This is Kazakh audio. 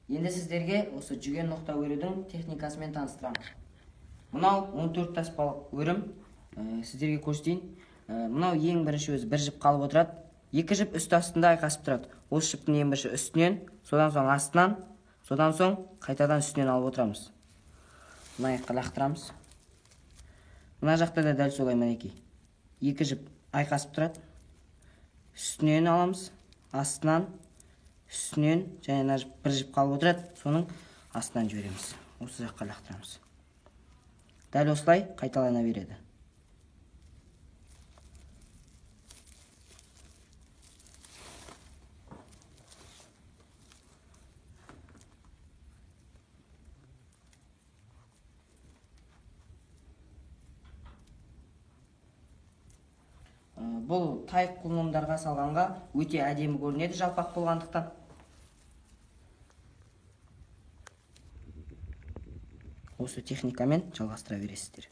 Енді сіздерге осы жүген ноқта өрудің техникасымен таныстырамын. Мынау 14 таспалық өрім, сіздерге көрсетейін. Мынау ең бірінші өзі бір жіп қалып отырады. Екі жіп үсті астында айқасып тұрады. Осы жіптің ең бірінші үстінен, содан соң астынан, содан соң қайтадан үстінен алып отырамыз. Мына жаққа лақтырамыз. Мына жақта да дәл солай мінекей. Екі жіп айқасып тұрады. Үстінен аламыз, астынан, үстінен және мына жіп, бір жіп қалып отырады, соның астынан жібереміз. Осы жаққа лақтырамыз. Дәл осылай қайталана береді. Бұл тай құлындарға салғанға өте әдемі көрінеді, жалпақ болғандықтан. Осы техникамен жалғастыра бересіздер.